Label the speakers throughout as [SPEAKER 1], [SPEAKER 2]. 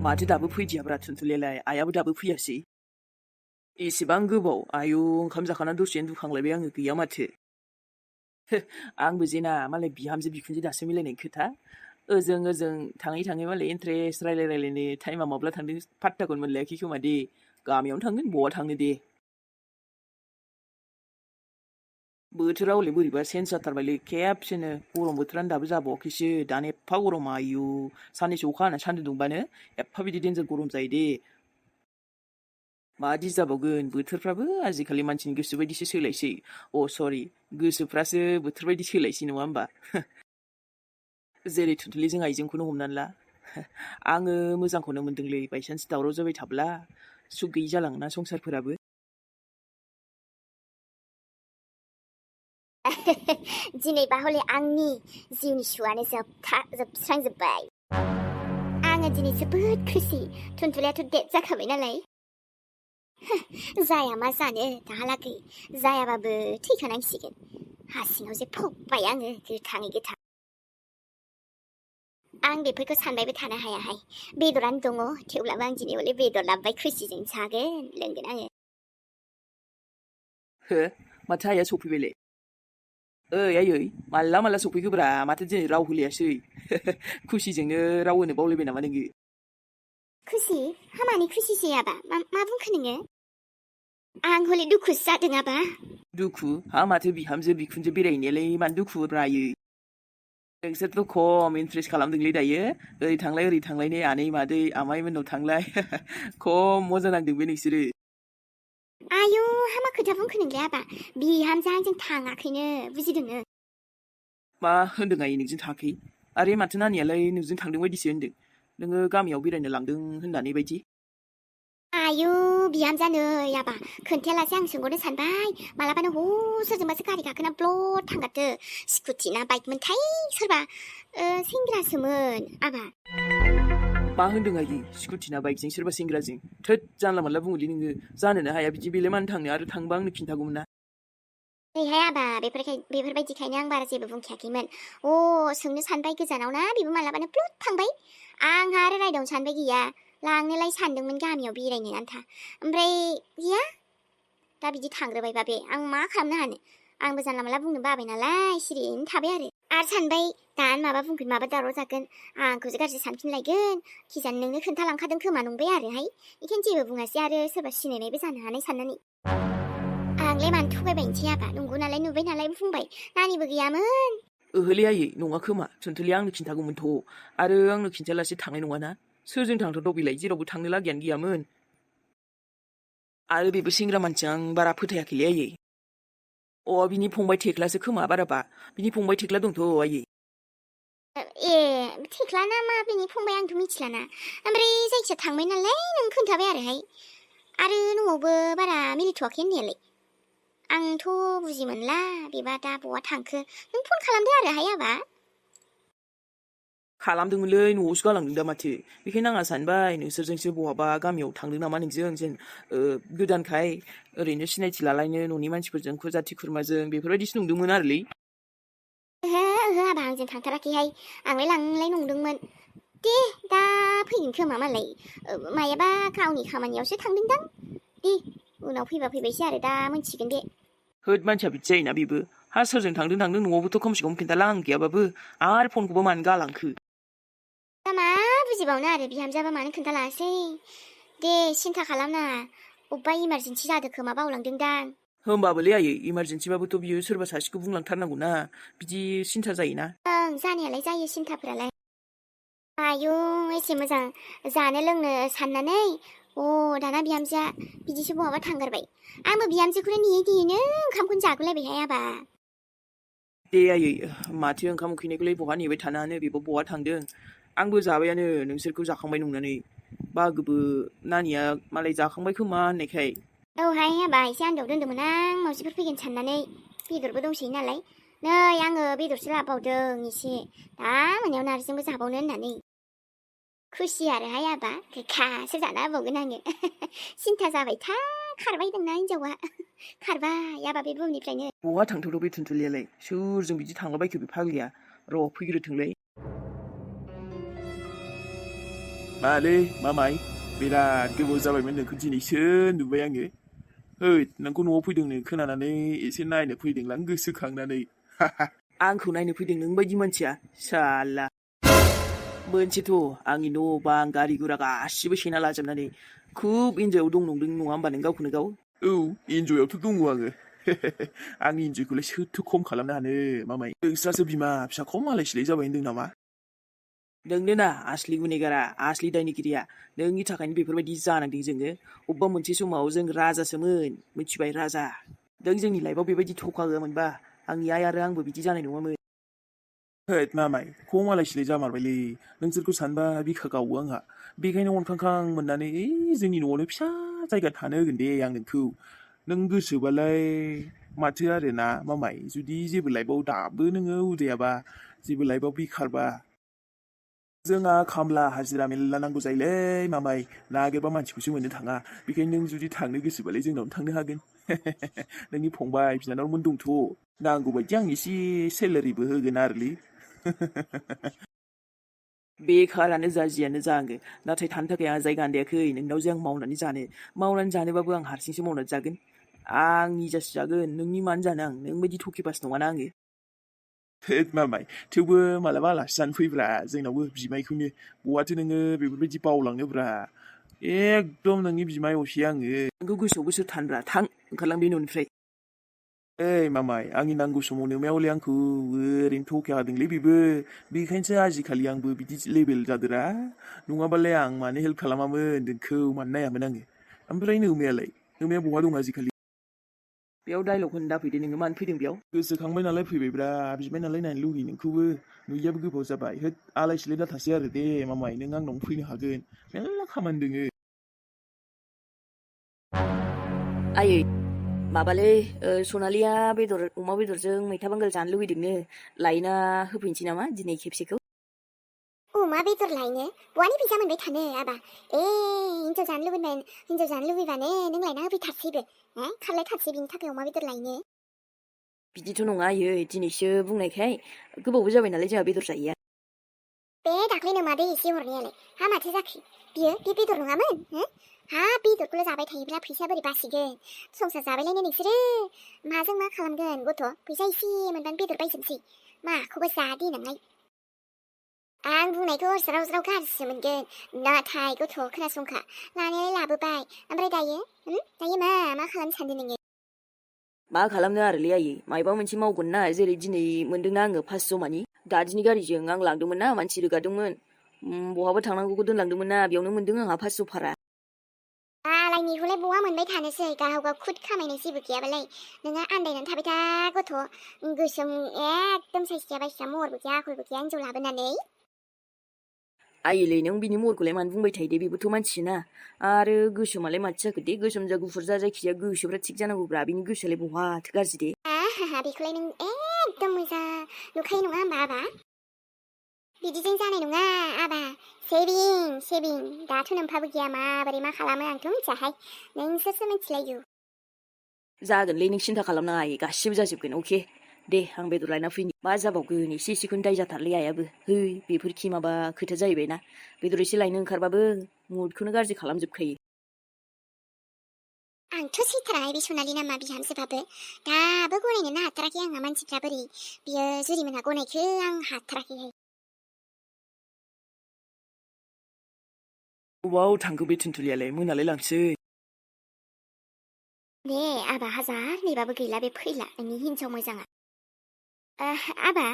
[SPEAKER 1] माथो दाबो फैदियाब्रा थुनथुलियालाय आइयाबो दाबो फैयासै एसेबां गोबाव आयौ ओंखाम जाखाना दसेनो दुखांलायबाय आङो गैया माथो आंबो जेना मालाय बिहामजो बिखुनजो दासो मिलायनाय खोथा ओजों थाङै थाङै मालाय इन्ट्रेस्ट रायलायनो टाइमा माब्ला थांदों फात्ताखौनो मोनलायाखै खोमा दे गामियावनो थांगोन बहा थांनो दे बोथोरा हले बोरैबा चेन्ज जाथारबायलै खेबसेनो गरम बोथोरानो दाबो जाबावाखैसो दानो एफा गरम आयु साननैसो अखा हाना सान्दुं दुंबानो एफा बिदि देन्जार गरम जायो दे मादि जाबावगोन बोथोरफ्राबो आजिखालि मानसिनि गोसो बायदिसो सोलायसै सरि गोसोफ्रासो बोथोर बायदि सोलायसै नङा होमबा जेरै थुनथुलिजों आइजोंखौनो हमनानै ला आङो मोजांखौनो मोनदोंलै बायसान्स दावराव जाबाय थाब्ला सुख गैयि जालाङोना संसारफोराबो
[SPEAKER 2] दिनैबा हले आंनि जिउनि सुवानो जोबस्रांजोब्बाय आङो दिनै जोबोद खुसि थुनथुलियाथ' डेट जाखाबाय नालाय जाया मा जानो दाहालागै जायाबाबो थैखानांसिगोन हासिङाव जे फबबाय आङो गोथाङै गोथां आं बेफोरखौ सानबायबो थानो हायाहाय बेदरानो दङ थेवब्लाबो आं दिनै हले बेदर लाबोबाय खुसिजों जागोन लोंगोन आङो
[SPEAKER 1] हो माथो आइया सफैबायलै आयै माला सफैखोब्रा माथो दिनै राव होलायासै खुसिजोंनो राव होनो बावलायबाय नामा नोङो
[SPEAKER 2] खुसि हामानि खुसि जायाबा मा बुंखो नोङो आं हले दुखुसो जादों आबा
[SPEAKER 1] दुखु हा माथो बिहामजो बिखुनजो बेरायहैनायालाय मानो दुखु रायो नोंसोरथ' खम इन्ट्रेस्ट खालामदोंलै दायो ओरै थांलाय आनै मादै आमाइ मोननाव थांलाय खम मजा नांदों बे नोंसोरो
[SPEAKER 2] आयौ हामा खोथा बुंखो नोंलाय आबा बिहामजो आंजों थाङाखैनो बुजिदोंनो
[SPEAKER 1] मा होनदों आयै नोंजों थाङाखै आरे माथो नानियालाय नोंजों थांदों बायदिसो होनदों नोङो गामियाव बेरायनो लांदों होननानै बायदि
[SPEAKER 2] आयौ बिहामजानो आबा खोन्थायालासे आं सोंहरनो सानबाय मालाबानो सोरजोंबासो गारि गाखोना ब्लड थांगारदो स्कुटि ना बाइकमोनथाय सोरबा सेंग्रासोमोन आबा
[SPEAKER 1] मा होनदों आयै स्कुटि ना बाइकजों सोरबा सेंग्राजों थोद जानला मानला बुङोलै नोङो जानोनो हाया बिदि बेलाय मानो थांनो आरो थांबा आंनो खिन्थागौमोन ना
[SPEAKER 2] नैहाय आबा बेफोरबायदिखायनो आं बारा जेबो बुंखायाखैमोन सोंनो सानबाय गोजानाव ना बेबो मालाबानो प्लट थांबाय आंहा आरो रायदावनो सानबाय गैया लांनोलाय सानदोंमोन गामियाव बेरायनो आन्था ओमफ्राय गैया दा बिदि थांग्रोबायबा बे आं मा खालामनो हानो आंबो जानला मानला बुंनो बाबाय नालाय सिरियैनो थाबाय आरो सानबाय दानो माबा बुंगोन माबा दावराव जागोन आंखौसो गाज्रि सानफिनलायगोन खिजानो नोंनो खोन्थालांखादों खोमा नंबाय आरोहाय बेखायनो जेबो बुङासै आरो सोरबा सिनायनायबो जानो हानाय साननानै आंलाय मानो थगायबायनोसै आबा नंगौ नालाय नुबाय नालाय बुंबाय नानिबो गैयामोन
[SPEAKER 1] ओहोलै आयै नङा खोमा थुनथुलिया आंनो खिन्थागौमोनथ' आरो आंनो खिन्थायालासे थांनाय नङाना सोरजों थांथाव बेलाय जेरावबो थांनो लागियानो गैयामोन आरो बेबो सेंग्रा मानसि आं बारा फोथायाखैलै आयै बिनि फंबाय थेख्लासो खोमा बाराबा बिनि फंबाय थेख्ला दंथ' आयै
[SPEAKER 2] थेख्ला ना मा बिनि फंबाय आंथ' मिथिलाना ओमफ्राय जायखिया थांबाय नालाय नों खोन्थाबाय आरोहाय आरो न'आवबो बारा मिलिथ'वाखै होननायालाय आंथ' बुजि मोनला बेबा दा बहा थांखो नों फन खालामदो आरोहाय आबा
[SPEAKER 1] खालामदोंमोनलै न'आवसो गालांदों दा माथो बेखायनो आंहा सानबाय नोंसोरजोंसो बहाबा गामियाव थांदों नामा नोंजों जेन गोदानखाय ओरैनो सिनायथि लालायनो न'नि मानसिफोरजों जाथि खुरमाजों बेफोरबायदिसो नंदोंमोन आरोलै
[SPEAKER 2] ओहो आबा आंजों थांथाराखैहाय आंलाय लांलाय नंदोंमोन दे दा फैगोन खोमा मालाय मायाबा गावनि खामानियावसो थांदोंदां दे उनाव फैबा फैबायसै आरो दा मोनथिगोन बे
[SPEAKER 1] होद मानसिया बिदि जायोना बेबो सोरजों थांदों न'आवबोथ' खमसे खम खिन्थाला आं गैयाबाबो आरो फनखौबो मानो गालांखो
[SPEAKER 2] दा मा बुजिबावनो आरो बिहामजोआबो मानो खोन्थालासै दे सिन्था खालामनाङा अबेबा इमारजेन्सि जादों खोमा बावलांदोंदां
[SPEAKER 1] होमबाबोलै आयै इमारजेन्सिबाबोथ' बियो सोरबा सासेखौ बुंलांथारनांगौ ना बिदि सिन्था जायोना
[SPEAKER 2] जानायालाय जायो सिन्थाफोरालाय आयौ एसे मोजां जानो लोंनो साननानै दाना बिहामजोआ बिदिसो बहाबा थांगारबाय आंबो बिहामजोखौनो नेयैनो ओंखामखौनो जागुलायबायहाय आबा
[SPEAKER 1] दे आयै माथो ओंखाम उखैनायखौलाय बहा नेबाय थानो हानो बेबो बहा थांदों आंबो जाबायानो नोंसोरखौ जाखांबाय नंनानै बागोबो नानिया मालाय जाखांबाय खोमा होननायखाय
[SPEAKER 2] हाय आबा एसे आन्दायाव दोन्दोंमोन आं मावजिफोर फैगोन साननानै बेदरबो दंसै नालाय नै आङो बेदरसो लाबावदों एसे दा मोनायाव नारजिजोंबो जाबावनो होननानै खुसि आरोहाय आबा गोखासो जाना होबावगोन आङो सिन्था जाबाय था खारबाय दंना हिनजावा खारबाय आबा बे बुहुमनिफ्रायनो
[SPEAKER 1] बहा थांथावथाव बे थुनथुलियालाय सोरजों बिदि थांला बायखो बे फाग्लिया र' फैग्रोथोंलै
[SPEAKER 2] आयौ हामा खोथा बुंखो नोंलाय आबा बिहामजोआ आंजों थाङाखैनो बुजिदोंनो
[SPEAKER 1] आयै नङा खोमा थुनथुलिया आंनो खिन्थागौमोनथ' आरो आरो आंनो खिन्थायालासे थांनाय नङाना सोरजों थांदों बायदि
[SPEAKER 2] आयौ
[SPEAKER 3] मालै मामाय बिराद गोबाव जाबायमोन नोंखौ दिनैसो नुबाय आङो हैद नोंखौ न'आव फैदोंनो खोनानानै एसे नायनो फैदोंलां गोसोखांनानै
[SPEAKER 1] आंखौ नायनो फैदों नों बायदि मानसिया साला मोनसेथ' आंनि न' बां गारि गुरा गासिबो सेना लाजोबनानै खुब इन्जयआव दं नंदों नङा होमबा नों गावखौनो गाव
[SPEAKER 3] औ इन्जयआवथ' दङ आङो आंनि इन्जयखौलाय सोरथो खम खालामनो हानो मामाय नोंस्रासो बिमा फिसा खम आलाय सिलाय जाबाय होनदों नामा
[SPEAKER 1] नोंनो ना आसलि गुनेगारा आसलि दायनिगिरिया नोंनि थाखायनो बेफोरबायदि जानांदों जोङो अबेबा मोनसे समाव जों राजासोमोन मिथिबाय राजा नों जोंनि लाइफआव बेबायदि थखागोमोनबा आंनि आइ आरो आंबो बिदि जानाय नङामोन
[SPEAKER 3] हैद मामाय खम आलाय सिलाय जामारबायलै नोंसोरखौ सानबा बिखा गावो आंहा बेखायनो अनखांखां मोननानै जोंनि न'आवनो फिसा जायगा थानो होगोन दे आं नोंखौ नों गोसोबालाय माथो आरो ना मामाय जुदि जेबो लाइफआव दाबो नोङो उदायाबा जेबो लाइफआव बेखारबा जोंहा खामला हाजिरा मेरला नांगौ जायोलै मामाय नागिरबा मानसिखौसो मोननो थाङा बेखायनो नों जुदि थांनो गोसोबालाय जोंनावनो थांनो हागोन नोंनि फंबाय बिनानावमोन दंथ' नांगौ बायदि आं एसे सेलारिबो होगोन आरोलै
[SPEAKER 1] बेखारानो जा जियानो जा आङो नाथाय थानो थाखाय आं जायगा आन्दायाखै नोंनाव जे आं मावनानै जानोबाबो आं हारसिंसो मावनानै जागोन आं निजासो जागोन नोंनि मानो जानो आं नों बायदि थकिबास नङाना आङो
[SPEAKER 3] हैद मामाय थेवबो मालाबा आलासि जानो फैब्रा जोंनावबो बिमायखौनो बहाथो नोङो बेफोरबायदि बावलांनोब्रा एकदम नोंनि बिमाय असे आङो
[SPEAKER 1] नोंखौ गोसोआव गोसो थानब्रा थां ओंखारलां बे न'निफ्राय
[SPEAKER 3] ओइ मामाय आंनि नांगौ समाव नोमायावलै आंखौ ओरैनो थगायदोंलै बेबो बेखायनोसो आजिखालि आंबो बिदि लेबेल जादोरा नङाबालाय आं मानो हेल्प खालामामोन नोंखौ मानो नायामोन आङो ओमफ्राय नोमाया बहा दं आजिखालि
[SPEAKER 1] बेयाव डायलग होनो दाफैदो नोङो मानो फैदों बेयाव
[SPEAKER 3] गोसोखांबाय नालाय फैबायब्रा बिबाय नालाय नायनो लुगैयो नोंखौबो नुयैयाबो गोबाव जाबाय होद आलाय सिलाय दाथासै आरो दे मामाय नों आंनाव फैनो हागोन मेरला खामानि दोङो
[SPEAKER 1] आयै माबालै सनालिया अमा बेदरजों मैथा बांगाल जानो लुगैदोंनो लायना होफैनोसै नामा दिनै खेबसेखौ
[SPEAKER 2] अमा बेदर लायनो बहानि फैसा मोनबाय थानो आबा हिन्जाव जानो लुबैबानो नों लायना होफैथारसैबो खारलायथारसै बिनि थाखाय अमा बेदर लायनो
[SPEAKER 1] बिदिथ' नङा आयै दिनैसो बुंनायखाय गोबावबो जाबाय नालाय जोंहा बेदर जायैया
[SPEAKER 2] बे दाख्लैनो मादै एसे हरनायालाय हा माथो जाखो बियो बे बेदर नङामोन हा बेदरखौल' जाबाय थायोब्ला फैसा बोरै बासिगोन संसार जाबायलायनो नोंसोरो माजों मा खालामगोन गथ' फैसा एसे मोनबानो बेदर बायजोबसै माखौबा जा देनांहाय आं बुंनायखौ ज्राव ज्राव गाज्रिसो मोनगोन नाथाय गथ' खोनासंखा लानायालाय लाबोबाय ओमफ्राय दायो मा खालामनो सानदों नोङो
[SPEAKER 1] मा खालामनो आरोलै आयै मायबा मोनसे मावगोन ना जेरै दिनै मोनदोंना आङो 500 मानि दादिनि गारिजों आं लांदोंमोन ना मानसि रोगादोंमोन बहाबा थांनांगौखौ दोनलांदोंमोन ना बेयावनो मोनदों आंहा 500 भारा
[SPEAKER 2] आलायनिखौलाय बहा मोनबाय थानोसै गाव खुद खामायनाय जेबो गैयाबालाय नोंहा आन्दायनानै थाबाय था गथ' गोसोम एकदम साइस गैया बायसिया महरबो गैया आखलबो गैया हिन्जाव लाबोनानै
[SPEAKER 1] आइलै नों बिनि महरखौलाय मानो बुंबाय थायो दे बेबोथ' मानसिना आरो गोसोमालाय माथो जाखो दे गोसोम जा गुफुर जा जायखिजाया गोसोफ्रा थिग जानांगौब्रा बिनि गोसोआलाय बहाथो गाज्रि दे
[SPEAKER 2] बेखौलाय नों एकदम मोजां नुखायो नङा होमबा आबा बिदिजों जानाय नङा आबा सेभिं दाथ' नोंहाबो गैया माबोरै मा खालामो आंथ' मिथियाहाय नोंसोरसो मिथिलायो
[SPEAKER 1] जागोनलै नों सिन्था खालामनाङा आयै गासिबो जाजोबगोन अके दे आं बेदर लायना फैनि मा जाबावगोन एसेखौनो दाय जाथारलै आयाबो बेफोरखि माबा खोथा जाहैबायना बेदर एसे लायनो ओंखारबाबो मुडखौनो गाज्रि खालामजोबखायो
[SPEAKER 2] आंथ' सैथाराहाय बे सनालि नामा बिहामजोबाबो दाबो गनायनोनो हाथाराखै आंहा मानसिफ्रा बोरै बियो जुरिमोनहा गनायखो आं हाथाराखैहाय
[SPEAKER 1] अबाव थांखो बे थुनथुलियालाय मोनालाय लांसै
[SPEAKER 2] दे आबा हाजारनिबाबो गैला बे फैला नोंनि हिन्जाव मोजाङा आबा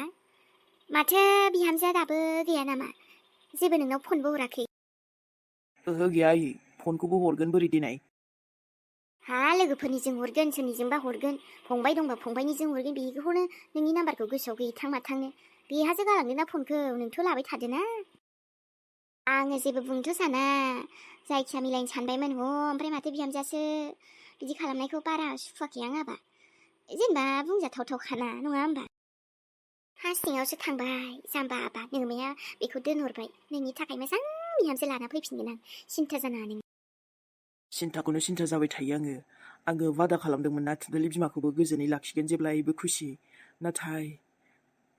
[SPEAKER 2] माथो बिहामजोआ दाबो गैया नामा जेबो नोंनाव फनबो हराखै
[SPEAKER 1] ओहो गैया आयै फनखौबो हरगोन बोरै देनाय
[SPEAKER 2] हा लोगोफोरनिजों हरगोन सोरनिजोंबा हरगोन फंबाय दंबा फंबायनिजों हरगोन बेखौनो नोंनि नाम्बारखौ गोसोआव गैथां माथांनो बेहासो गालांदों ना फनखौ नोंथ' लाबाय थादोना आङो जेबो बुंनोथ' साना जायखिया मिलायनो सानबायमोन ओमफ्राय माथो बिहामजोआसो बिदि खालामनायखौ बारा सुखुवाखै आं आबा जेनेबा बुंजाथावखाना नङा होमबा हा सिङावसो थांबाय जाम्बा आबा नोमाया बेखौ दोनहरबाय नोंनि थाखाय मोजां बिहामजो लाना फैफिनगोन आं सिन्था जानाङा नों
[SPEAKER 1] सिन्थाखौनो सिन्था जाबाय थायो आङो वादा खालामदोंमोन ना थुनथुलि बिमाखौबो गोजोनै लाखिगोन जेब्लायबो खुसि नाथाय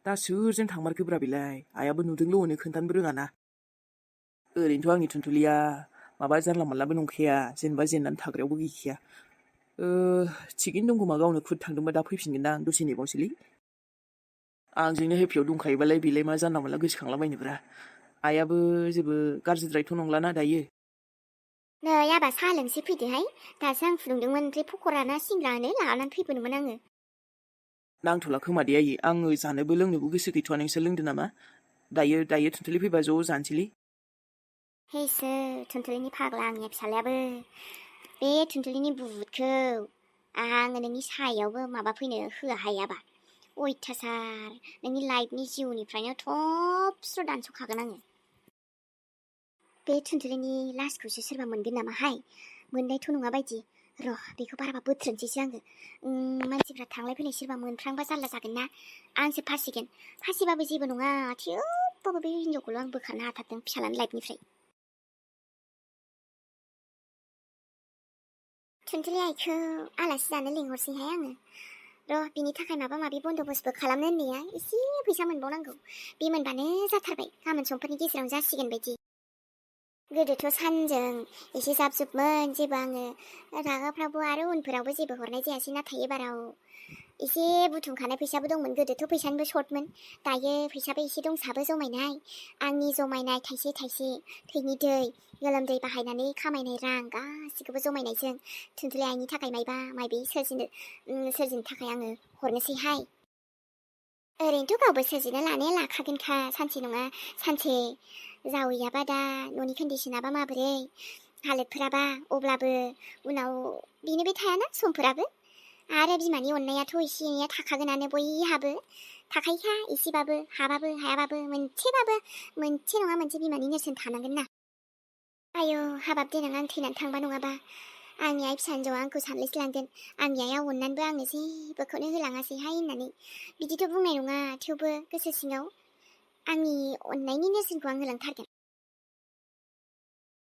[SPEAKER 1] दा सोरजों थांमारखोब्रा बेलाय आयाबो नुदोंल' होनो खोन्थानोबो रोङाना ओरैनोथ' आंनि थुनथुलिया माबा जानला मोनलाबो नंखाया जेनेबा जेननानै थाग्रायावबो गैखाया थिगैनो दं खोमा गावनो खुद थांदोंबा दा फैफिनगोन आं दसे नेबावसैलै आंजोंनो हेपियाव दंखायोबालाय बेलाय मा जानला मोनला गोसोखांलाबायनोब्रा आइयाबो जेबो गाज्रिद्रायथ' नंलाना दायो
[SPEAKER 2] नै आबा साहा लोंसै फैदोहाय दासो आं फुदुंदोंमोन ओमफ्राय पक'रा ना सिंग्रा होनो लानानै फैबोदोंमोन आङो
[SPEAKER 1] नांथ'ला खोमा दे आयै आङो जानोबो लोंनोबो गोसो गैथ'वा नोंसोर लोंदो नामा दायो थुनथुलि फैबा ज' जानोसैलै
[SPEAKER 2] हेसो थुनथुलिनि फाग्ला आंनि फिसालायाबो बे थुनथुलिनि बुटखौ आङो नोंनि सायावबो माबा फैनो होआहाय आबा अयथासार नोंनि लाइफनि जिउनिफ्रायनो थबस्र' दानस'खागोन आङो बे थुनथुलिनि लासखौसो सोरबा मोनगोन नामाहाय मोननायथ' नङा बायदि र' बेखौ बाराबा बोथ्रोनसैसो आङो मानसिफ्रा थांलाय फैलाय सोरबा मोनफ्रांबा जारला जागोन ना आंसो फासिगोन फासिबाबो जेबो नङा थेवबाबो बे हिनजावखौल' आं बोखारनो हाथारदों फिसालानि लाइफनिफ्राय थुनथुलि आइखौ आलासि जानो लिंहरसैहाय आङो र' बिनि थाखाय माबा माबि बन्द'बस्तबो खालामनो होननाया एसे फैसा मोनबावनांगौ बे मोनबानो जाथारबाय गाबोन समफोरनि गेजेरावनो जासिगोन बायदि गोदोथ' सानजों एसे जाब जुबमोन जेबो आङो रागाफ्रावबो आरो उनफोरावबो जेबो हरनाय जायासै नाथाय एबाराव एसे बुथुमखानाय फैसाबो दंमोन गोदोथ' फैसानिबो सर्टमोन दायो फैसाबो एसे दंसाबो जमायनाय आंनि जमायनाय थाइसे थाइसे थैनि दै गोलोमदै बाहायनानै खामायनाय रां गासिखौबो जमायनायजों थुनथुलि आइनि थाखाय मायबा सोरजिनो थाखाय आङो हरनोसैहाय ओरैनोथ' गावबो सोरजिनो लानाया लाखागोनखा सानसे नङा सानसे जावैयाबा दा न'नि कन्डिसनाबा माबोरै हालोदफोराबा अब्लाबो उनाव बेनो बे थायाना समफोराबो आरो बिमानि अननायाथ' एसे एनैया थाखागोनानो बयहाबो थाखायोखा एसेबाबो हाबाबो हायाबाबो मोनसे नङा मोनसे बिमानि नेरसोन थानांगोन ना आयौ हाबाब देनां आं थैनानै थांबा नङाबा आंनि आइ फिसा हिन्जावआ आंखौ सानलायस्लांगोन आंनि आइया अननानैबो आंनो जेबोखौनो होलाङासैहाय होननानै बिदिथ' बुंनाय नङा थेवबो गोसो सिङाव आंनि अननायनि नेरसोनखौ आं होलांथारगोन